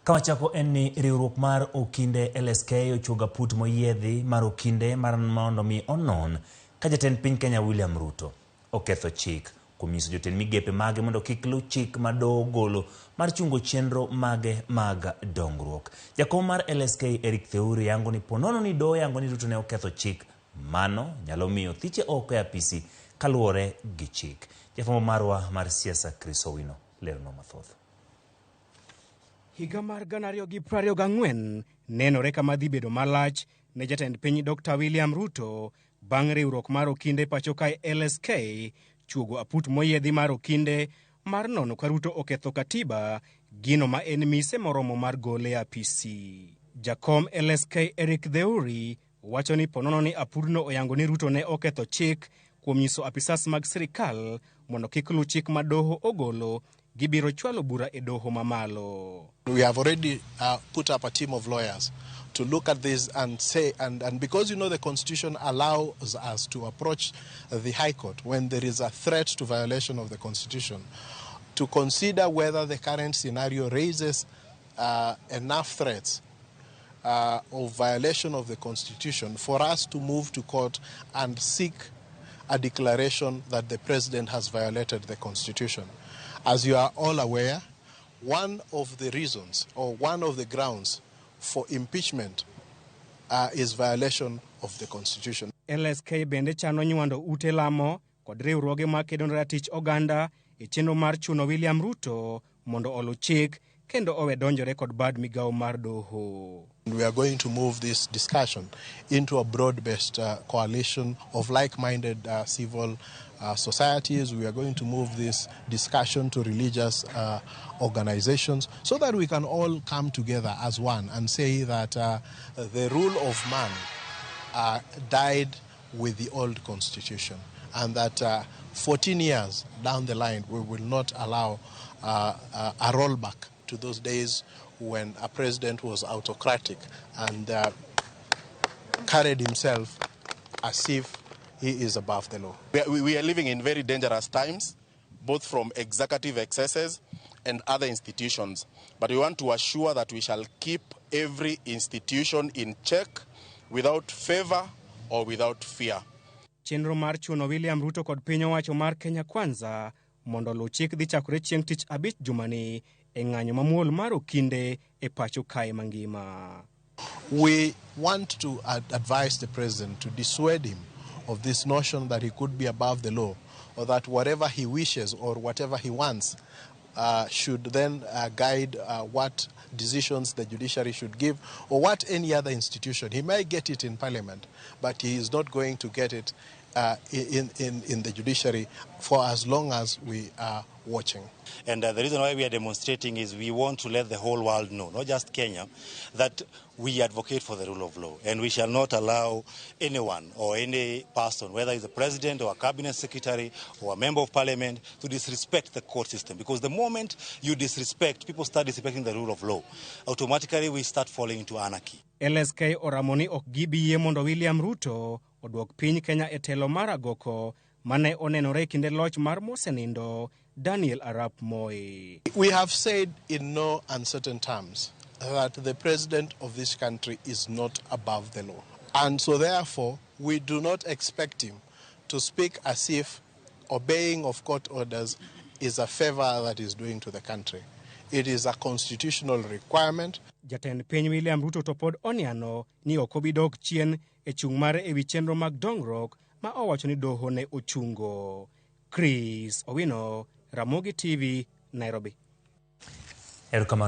Kawachako en ni riwruok mar okinde LSK ochuogo aput moyiedhi mar okinde mar mondo mi onon ka jatend piny Kenya William Ruto oketho chik kuom nyiso jotend migepe mage mondo kik luw chik ma doho ogolo mar chungo chenro mage mag dongruok. Jakom mar LSK Eric Theuri yango ni ponono ni doho yango ni Ruto ne oketho chik mano nyalo miyo thiche oko e apisi kaluwore gi chik. Jafwambo marwa mar siasa Chris Owino leronwa mathoth. Higa mar 2024 nenore kama dhi bedo malach ne jatend piny Dr. William Ruto bang' riwruok mar okinde pacho kae LSK chuogo aput moyiedhi mar okinde mar nono ka Ruto oketho katiba, gino ma en mise moromo mar gole e apisi. Jakom LSK Eric Theuri wacho ni ponono ni apudno oyango ni Ruto ne oketho chik kuom nyiso apisas mag sirikal mondo kik luw chik ma doho ogolo, gibiro chwalo bura e doho mamalo. We have already put up a team of lawyers to look at this and say, and because the Constitution allows us to approach the High Court when there is a threat to violation of the Constitution, to consider whether the current scenario raises enough threats of violation of the Constitution for us to move to court and seek a declaration that the President has violated the Constitution. As you are all aware, one of the reasons or one of the grounds for impeachment is violation of the Constitution. LSK bende chano nywando ute lamo kod riwruoge makedo ne ratich oganda e chenro mar chuno William Ruto mondo oluw chik kendo owe donjore kod bad migawo mar doho. We are going to move this discussion into a broad-based coalition of like-minded civil societies. We are going to move this discussion to religious organizations so that we can all come together as one and say that the rule of man died with the old constitution, and that 14 years down the line we will not allow a rollback to those days when a president was autocratic and carried himself as if he is above the law. We are living in very dangerous times, both from executive excesses and other institutions. But we want to assure that we shall keep every institution in check without favor or without fear. Chenro mar chuno William Ruto kod piny owacho mar Kenya Kwanza mondo oluw chik dhi chakore chieng' tich abich jumani e ng'anyo mamuol mar okinde e pacho kae mangima. We want to advise the president to dissuade him of this notion that he could be above the law, or that whatever he wishes or whatever he wants should then guide what decisions the judiciary should give or what any other institution. He may get it in parliament, but he is not going to get it in the judiciary for as long as we are watching. And the reason why we are demonstrating is we want to let the whole world know, not just Kenya, that we advocate for the rule of law, and we shall not allow anyone or any person, whether it's a president or a cabinet secretary or a member of parliament, to disrespect the court system. Because the moment you disrespect, people start disrespecting the rule of law. Automatically we start falling into anarchy. LSK oramo ni ok gibi yie mondo William Ruto oduok piny Kenya e telo mar agoko mane onenore e kinde loch mar mosenindo Daniel Arap Moi. We have said in no uncertain terms that the president of this country is not above the law. And so therefore, we do not expect him to speak as if obeying of court orders is a favor that is doing to the country. It is a constitutional requirement. Jatend piny William Ruto to pod oniano ni ok obi dok chien e chung' mare ewi chenro mag dongruok ma owacho ni doho ne ochungo. Chris Owino, Ramogi TV, Nairobi. Erokamano.